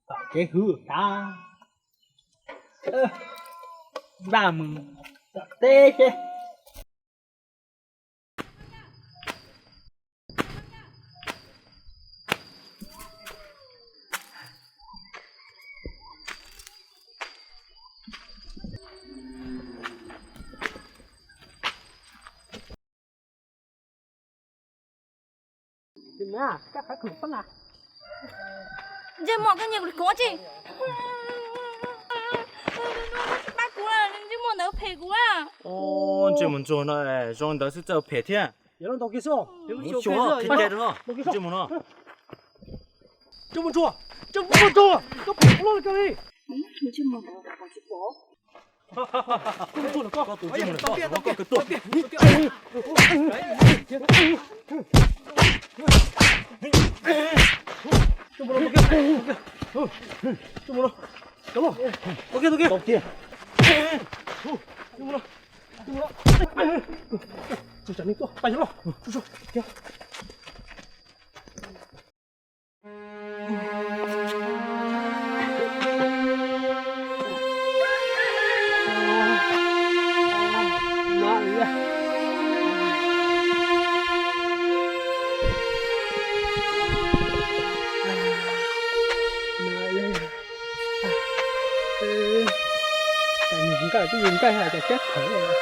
Tom kev hwv tas, npaj mus tom teb seb. Ntsej muag, koj nyiam kuv li kuv tsis, tsis pab kuv, ntsej muag ntawd phem kuv. Ntsej muag ntsuag no zoo ntawd xwb txawj phem thiab. Ntsej muag no. Ntsej muag ntsuag, ntsej muag ntsuag, koj phem kuv li. Koj tus ntsej muag no, koj tus ntsej muag no, koj kawg tuaj. Nkaj twb yus nkaj hais tias siab kheev.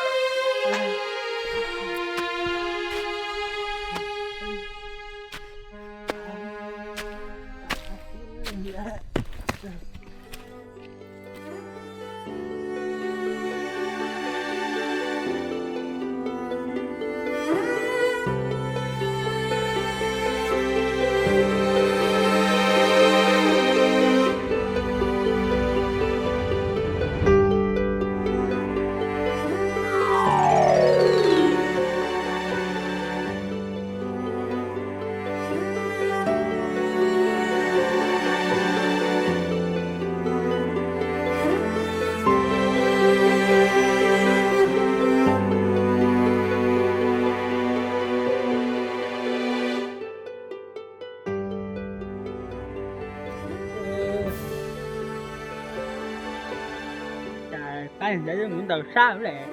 Cas pab ntawd mus ntaus sab lawm.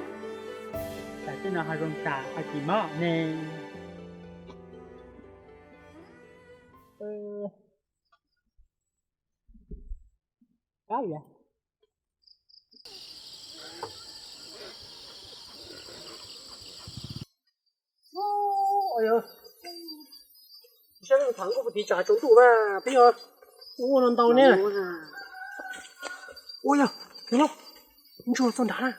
Cas tej no ho zoo tas ho tsis mob ne. Qab li. Saib leej thaum nkauj puag tid tsam tsaus ntuj mas peb yog ua no ntau ne. Ua yog, ntsuag txog nrad na.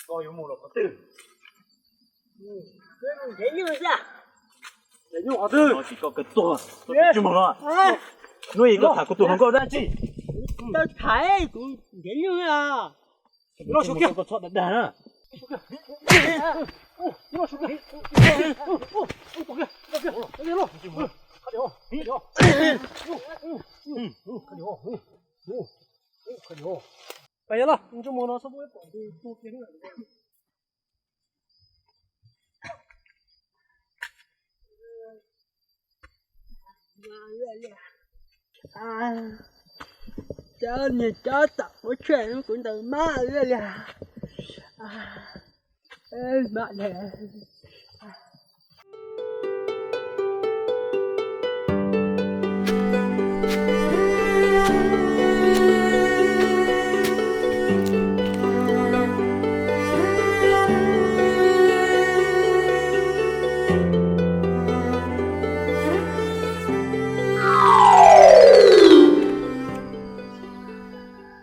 Koj yuav mus los qhov twg? Nrhiav nyuj xwb. Nrhiav nyuj qhov twg? Koj kawg tuag, koj tus ntsej muag no. Hnub ib koj tham kuv tus hluas nkauj dab tsi? Tau tham, kuv nrhiav nyuj os. Los xyuas kiag, koj txhob dag dag na. Pais yog los, ntsej muag no txhob pub pom tus tuag kiag. Cov niag cov tom quav tshuaj kuv ntaus mab liag. Mab liag.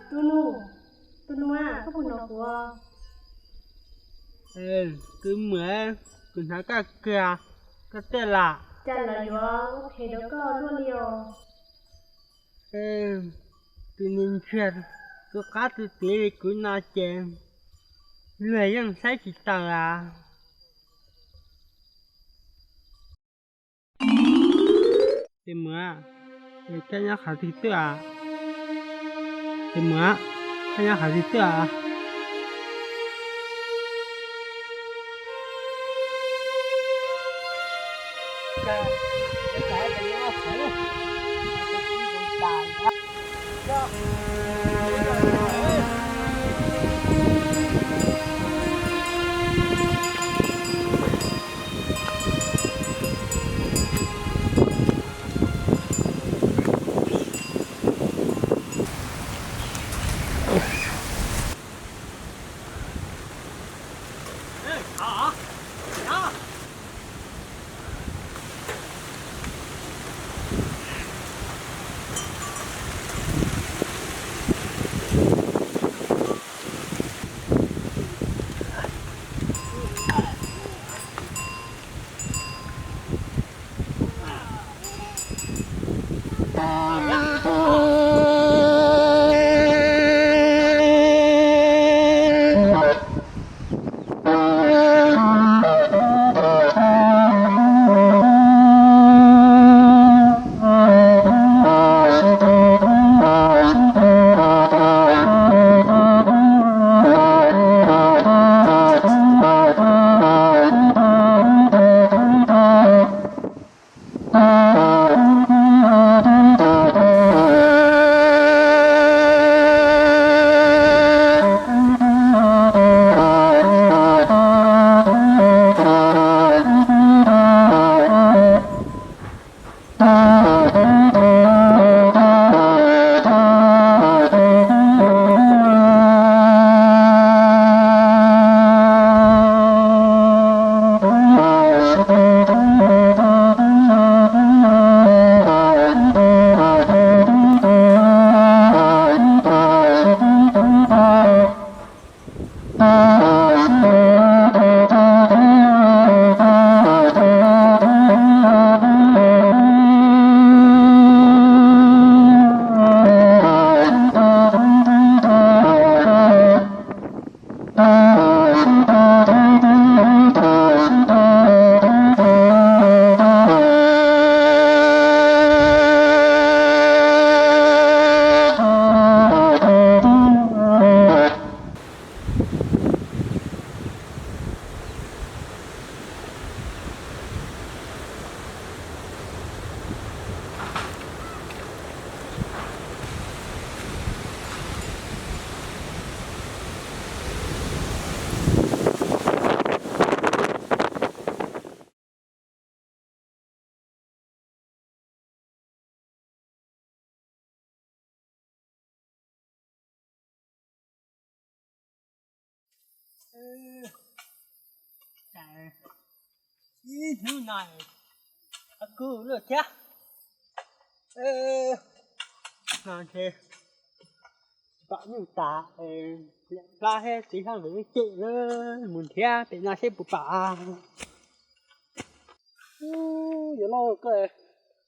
Tus nus, tus nus, koj puas hnov kuv? Kuv mus, kuv hnov koj kawg, koj twj lam. Cas lawv yuav phem rau koj luaj li os? Tus niag ntshiab, tus qab tus txiv li kuv no ces luag yeej saib tsis taus as. Ces mus, Koj nyob qhov twg twb a? Tus muam, koj nyob qhov twg twb a? Ib hnub no kub lawm thiab. No ntshe pom nyuj tas, liam plab thiab txiv hlob nkawd cem lawm, mus nrhiav pem no seb puas pom. Yawg loj, koj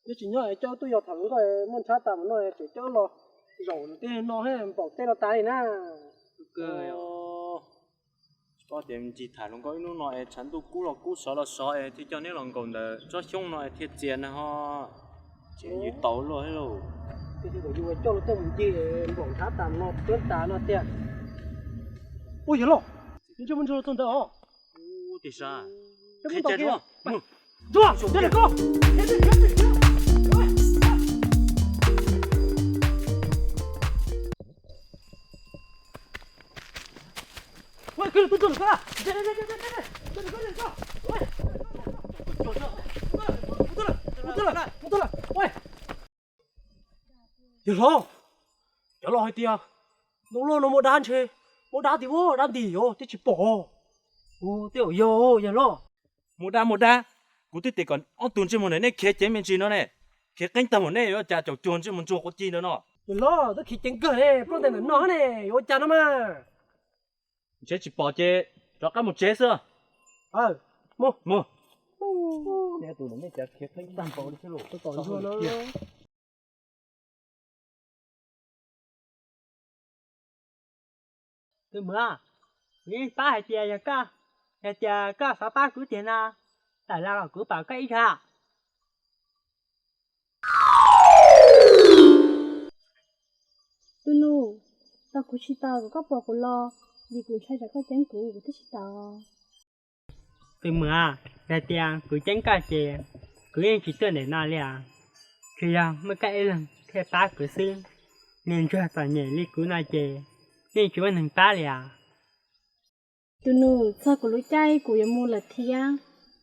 twb tsis nyob es coj wb tuaj yos tham hluas nkauj, muaj ntshav tas mus no tseem coj wb los zaum tej no thiab npaum tej no tas li na. Tsis paub tias me ntsis tham hluas nkauj ib hnub no es tshav ntuj kub los kub sov los sov es thiaj coj neb los nkaum ntawm tsob xyoob no es thiaj txias na ho. Tseem yws tau luaj thiab lauj. Twb tsis kom yus coj luag tuaj mus ncig npaum ntshav tas no tuab tas no tiag. Ua yawg loj, ntsej muag ntsuag txog ntawd os. Ub, tias sas. Qhia cia tsuag. Ntsuag, cia lawm koj. Yawg hlob, cov laus hais tias ntoo loj no muaj dab ntshe, muaj dab tim ub dab nti os, twb tsis pom. Ua tej zaum yog, yawg hlob. Muaj dab muaj dab, kuv twb tias kom ob tug ntsej muag ntawm nej khiav ceev me ntsis no ne, khiav qeeb tag mus nej yuav cas caum cuag ntsej muag ntsuag quav ci ntawd no. Yawg hlob, twb khiav ceev kawg ne, ploj ntais ntawm no ne, yuav ua cas no mas. Ntshe tsis pom ces rov qab mus tsev xwb. Mus, mus. Tus ntawm nej cas khiav qeeb tag npaum li thiab lauj. Tus muam, kuv yeej pab hais tias yog koj, yog tias koj xav pab kuv tiag no, tawm los kom kuv pom koj ib zaug. Tus nus, tau kuv tsis tau kom koj pom kuv los, vim kuv ntshai tsam koj ceeb kuv, kuv thiaj tsis tau. Tus muam, yog tias kuv ceeb koj ces kuv yeej tsis tuaj ntawm no li as. Tsuas yog muaj koj ib leeg thiaj pab kuv xwb. Niag ntsuag txom nyem li kuv no ces yeej tsis muaj neeg pab li as. Tus nus, txog kuv lub caij kuv yuav mus lawm thiab.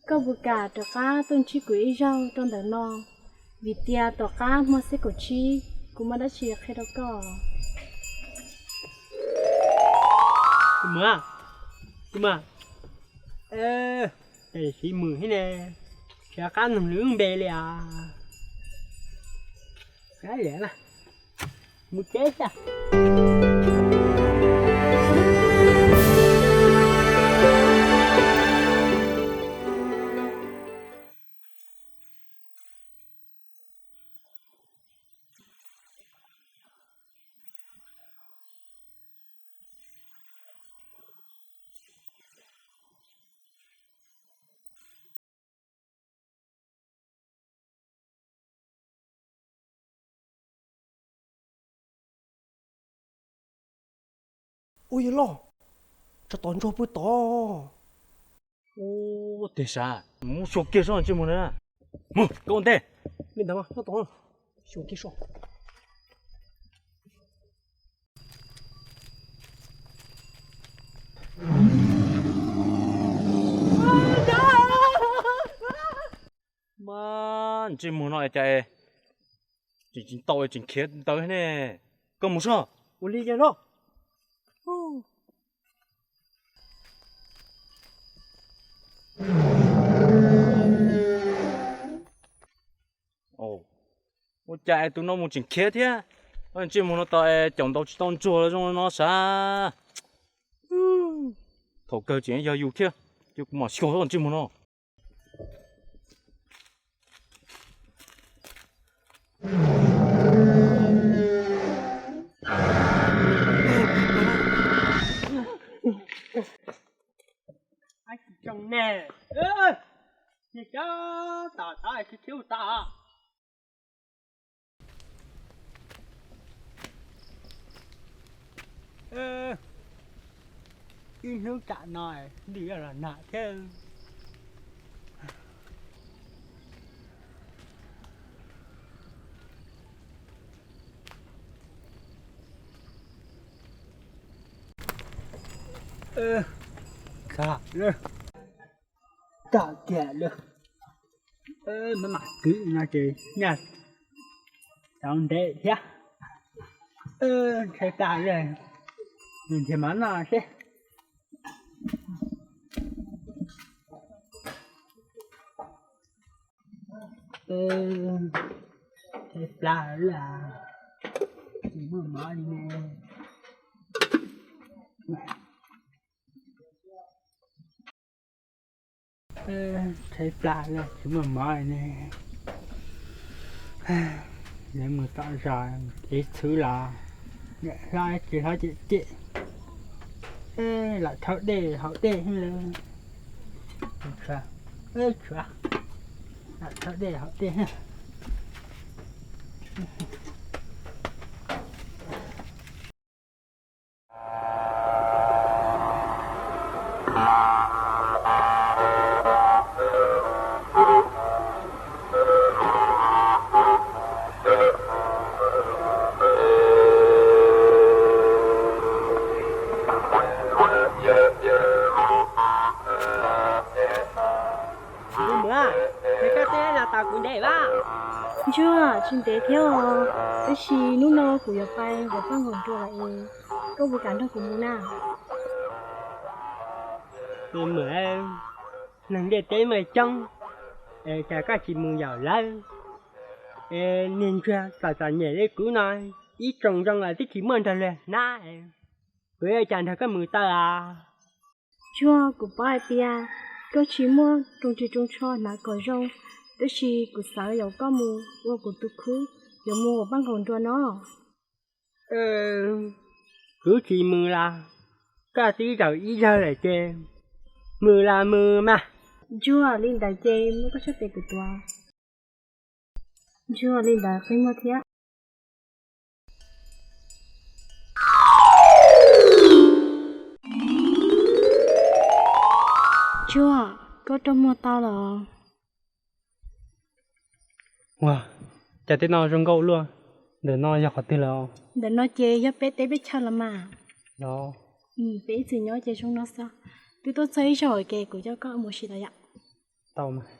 Koj puas kam rov qab tuaj ntsib kuv ib zaug rau ntawm no, vim tias tom qab hmo xiab kaum tsib kuv muaj dab tsi qhia rau koj. Tus muam, tus muam, tes siv mus thiab ne, tsis rov qab nug lwm npe li as. Mus tsev xwb. Ua yog loj, tsov tom ntsuag pw tod. Ua teg sav, mus xyuas kiag soj ntsej muag na. Mus, koj ua ntej. Li ntawd mas nyob tod, xyuas kiag soj. Mas ntsej muag no cas tseem tsis tau tseem khiav ntawd ne. Koj mus soj. Ua li yog loj. Ua cas es tus no mus tseem khiav thiab. Ntsej muag no tau es caum ntaus tsis tau ntsuag zoo no sav. Thaum kawg tseem yog yus thiab, ces kuv mam xyuas ntsej muag no. Ab tsis zoo ne, niag cov tom tod tsis khiav ua tod. Ib hnub tsam no ntim los nag thiab. Tag lawm, tag kiag lawm. Maj mam kwv no ces nyaj tau ntev thiab. Ntshai tas lawm, nrhiav mov noj seb. Ntshai tas lawm, tsis muaj mov li ne. Tshaib plab lawm tsis muaj mov ne. Lawv mus tom zos ev txhuv los niam hlob tsis hlob cem cem, lam thauj dej haus dej lawm. Tshuav, tshuav, lam thauj dej haus dej. Tus muam, es koj twb los tos kuv ntev vaj? Ntsuag, tsis ntev thiab os, tab sis hnub no kuv yuav pais nqaum paj nqaum nruas lawm es koj puas kam nrog kuv mus na? Tus muam, neeg ntiaj teb muaj coob, es cas koj tsis mus yaum lawv? Es niag ntsuag txom txom nyem li kuv no, ib tsoom zoo los twb tsis muaj nrog luag hnab, kuv yuav ua cas nrog koj mus tau as? Ntsuag, kuv paub hais tias koj tsis muaj rooj ris rooj tsho hnav kom zoo, tab sis kuv xav yaum koj mus ua kuv tus khub, yuav mus nqaum paj nqaum nruas no. Kuv tsis mus los koj twb zaum ib zaug lawm ces mus los mus mas. Ntsuag, li ntawd ces muab koj sab tes kuv tuav. Ntsuag, li ntawd qi muag thiab. Ntsuag, koj rau muag tau los? Ua, cas tej no zoo nkauj luaj. Ntawm no yog qhov twg lawm? Ntawm no ces yog peb teb peb chaw los mas. Los, peb ib txwm nyob ces zoo no xwb. Twb tuaj txog ib zaug ces kuv coj koj mus sim los yom. Tau mas.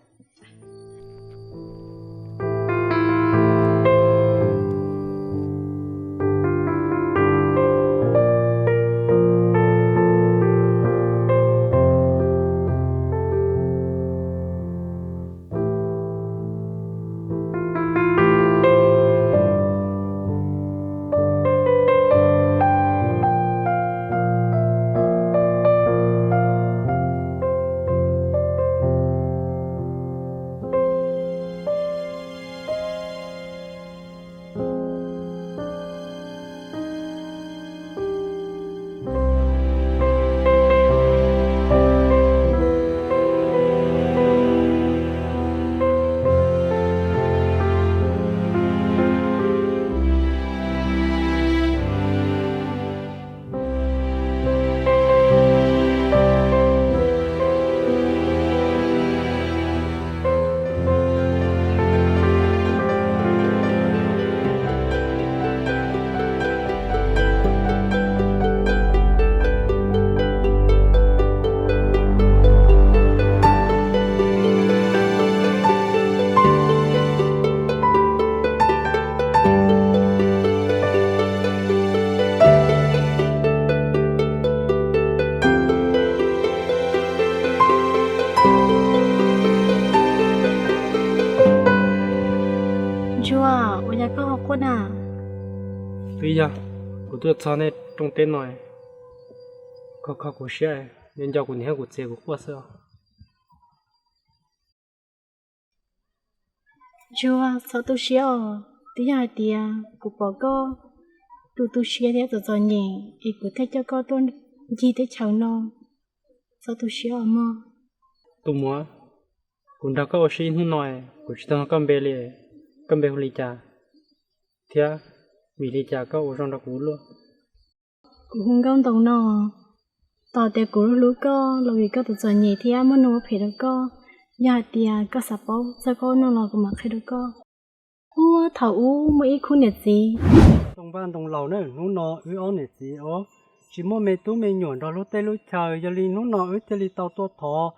Ntsuag, ua cas koj ho quaj na? Twb yog kuv tuaj txog nej rooj teb no, kho kho kuv siab, nco nco kuv niam thiab kuv txiv kuv quaj xwb. Ntsuag, txhob tu siab os, twb yog hais tias kuv pom koj tu tu siab thiab txom txom nyem es kuv thiaj coj koj tuaj ncig teb chaws no. Txhob tu siab os mog. Tus muam, kuv nrog koj ua si ib hnub no, kuv tsis tau nug koj npe li, koj npe hu li cas thiab vim li cas koj ua zoo nrog kuv luaj? Kuv hu Nkauj Ntoo no. Txawm tias kuv hlub koj los vim koj tus txom nyem thiab muaj neeg ua phem rau koj. Yog hais tias koj xav paub txog koj ua neej los kuv mam qhia rau koj. Puag thaum ub muaj ib khub niam txiv. Ntoo Vaj Ntoo Laus na, hnub no wb ob niam txiv os tsis muaj me tub me nyuam nrog lub teb lub chaw, yog li hnub no wb thiaj li tau tuaj thov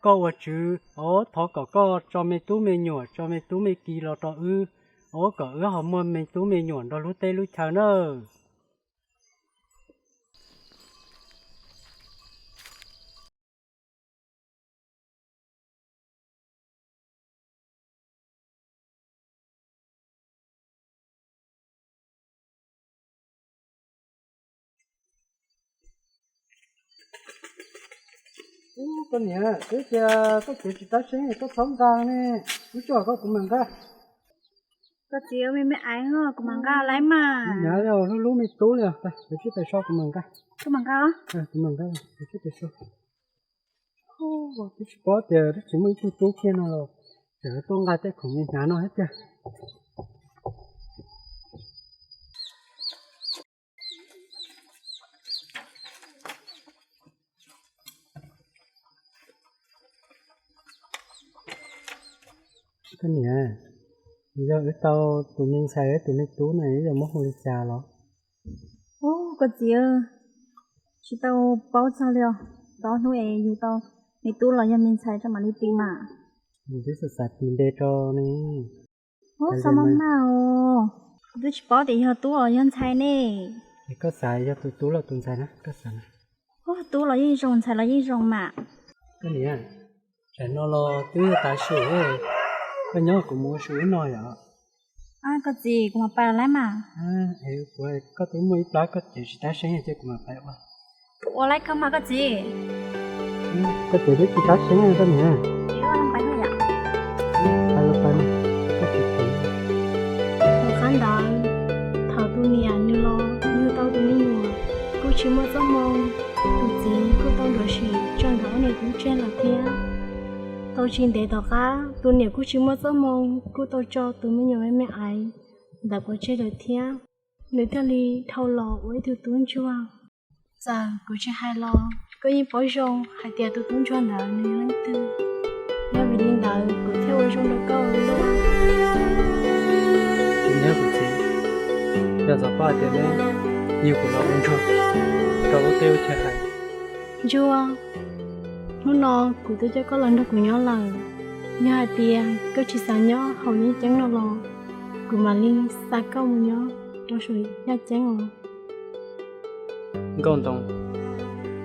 koj ua tswv os, thov kom koj tso me tub me nyuam tso me tub me ki los rau wb os, kom wb ho muaj me tub me nyuam nrog lub teb lub chaw nawb. Ub, koj niam, twb tias koj cev tsis tab seeb koj txhob nqa ne, wb tsuj koj kuv mam nqa. Koj txiv, me me aiv kuv mam nqa lawm mas. Nyab hlub hlub me tub li os, cev tsis pes so kuv mam nqa. Kuv mam nqa, kuv mam nqa, cev tsis pes so. Twb tsis paub tias twb tsis muaj ib tug tub kiag no los tseem tuaj nqa tej khoom me hnyav no thiab tiag. Koj niam, yog wb tau tus me ntxhais tus me tub no wb yuav muab hu li cas los? Ub, koj txiv, tsis tau paub txog li os. Tau hnub es yug tau me tub los yog me ntxhais rau mam li tis mas. Twb xav xav tis npe rau ne. Ub, txhob maj maj os, kuv twb tsis paub tias yog tub los yog ntxhais ne. Es koj xav yog tus tub los tus ntxhais na, koj xav na? Ub, tub los yeej zoo, ntxhais los yeej zoo mas. Koj niam, tsam no los twb yog tav su, koj nyob kuv mus ua su ib no yom. Koj txiv, kuv mam pais lawm mas. Es kuv, koj twb muaj ib plab koj cev tsis tab seeb ces kuv mam pais ua. Ua lawm koj mas koj txiv. Koj cev twb tsis tab seeb koj niam. Pais los pais, koj txiv. Tom qab ntawd, thaum tus niam nws los yug tau tus me nyuam kuj tsis muaj txoj hmoo, tus txiv kuj tau nrhiav sim tso nkawd ob niam tub tseg lawm thiab. Tau tsis ntev tom qab tus niam kuj tsis muaj txoj hmoo kuj tau tso tus me nyuam me me aiv ntawd pov tseg lawm thiab. Nws thiaj li dhau los ua ib tug tub ntsuag. Txawm kuv tsis hais los Koj yeej paub zoo hais tias tus tub ntsuag ntawd nws yog leej twg. Yog vim li ntawd kuv thiaj ua zoo rau koj ua luaj. Kuv nyob kuv txiv, yog txog pab hais tias neb yug kuv los ua ntsuag rau lub teb lub chaw hais. Ntsuag, hnub no kuv twb coj koj los nrog kuv nyob lawm. Yog hais tias koj tsis xav nyob hauv Yaj Ceeb no los, kuv mam li xa koj mus nyob rau saum Yaj Ceeb os. Nkauj Ntoo,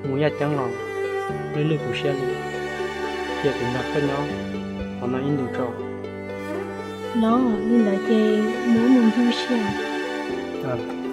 mus Yaj Ceeb los lwj lwj kuv siab li, cia kuv nrog koj nyob qhov no ib ntus tso. Los li ntawd ces mus mus ntsuag siab.